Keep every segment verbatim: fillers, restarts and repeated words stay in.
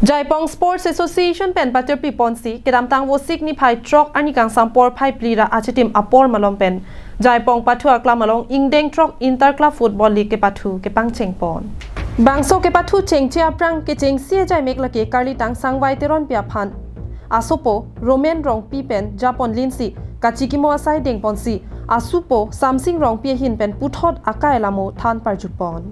Jaipong Sports Association pen patirpi ponsi kedamtang Vosik niphai throk arni kangsam porphai phli ra achitim apor malom pen Jaipong pathu aklam along ingdeng throk Inter Club Football League kepathu kepangcheng pon. Bangso kepathu chengche aphrang kechengsi ajai mek lake Karlitang Sangvai Teronpi aphan asopo Roman Rongpi pen japon linsi kachikimo asai dengponsi asupo Samsing Rongpi ahin pen puthot akai alamo than parjut pon.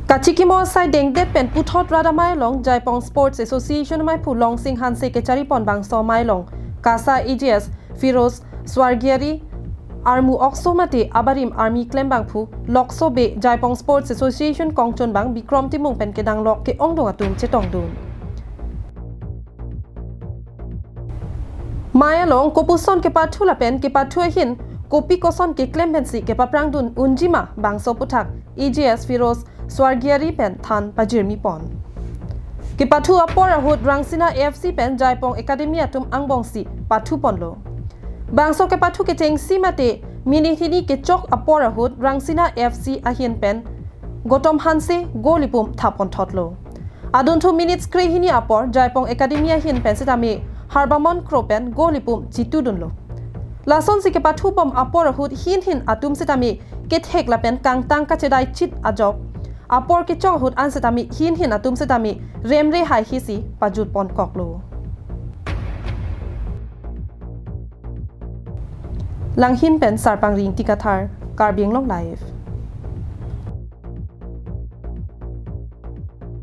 Kachikimo asai dengdet pen puthot rat amei along Jaipong Sports Association ameiphu Longsing Hanse kechari pon bangso amei along KASA AGS Firoz Swargiari, armu okso mate abarim army klembangphu Lokso Bey, Jaipong Sports Association kongchunbang Bikrom Timung pen kedanglok ke-ongdung atum chetongdun. Amei along kopuson kepathu lapen kepathu ahin kopi koson keklem pensi kepaphrangdun unjima bangso aputhak AGS Firoz Swargiari pen than pajirmi pon. Kepathu apor ahut Rangsina FC pen Jaipong Academy atum angbongsi pathu ponlo. Bangso kepathu kechengsi mate minute hini kechok apor ahut Rangsina FC ahin pen Gotom Hanse goal ipum thap ponthotlo. Adunthu minutes krehini apor Jaipong Academy ahin pen setame Harbamon Kro pen goal ipum chitudunlo. Lasonsi kepathu bom apor ahut hin hin atum setame kethek lapen kangtang kachedai chit ajok apor kechok ahut an setame hin hin atum setame remre haihisi pajut ponkoklo. Langhin pen Sarpangri Ingti Kathar, Karbi Anglong Live.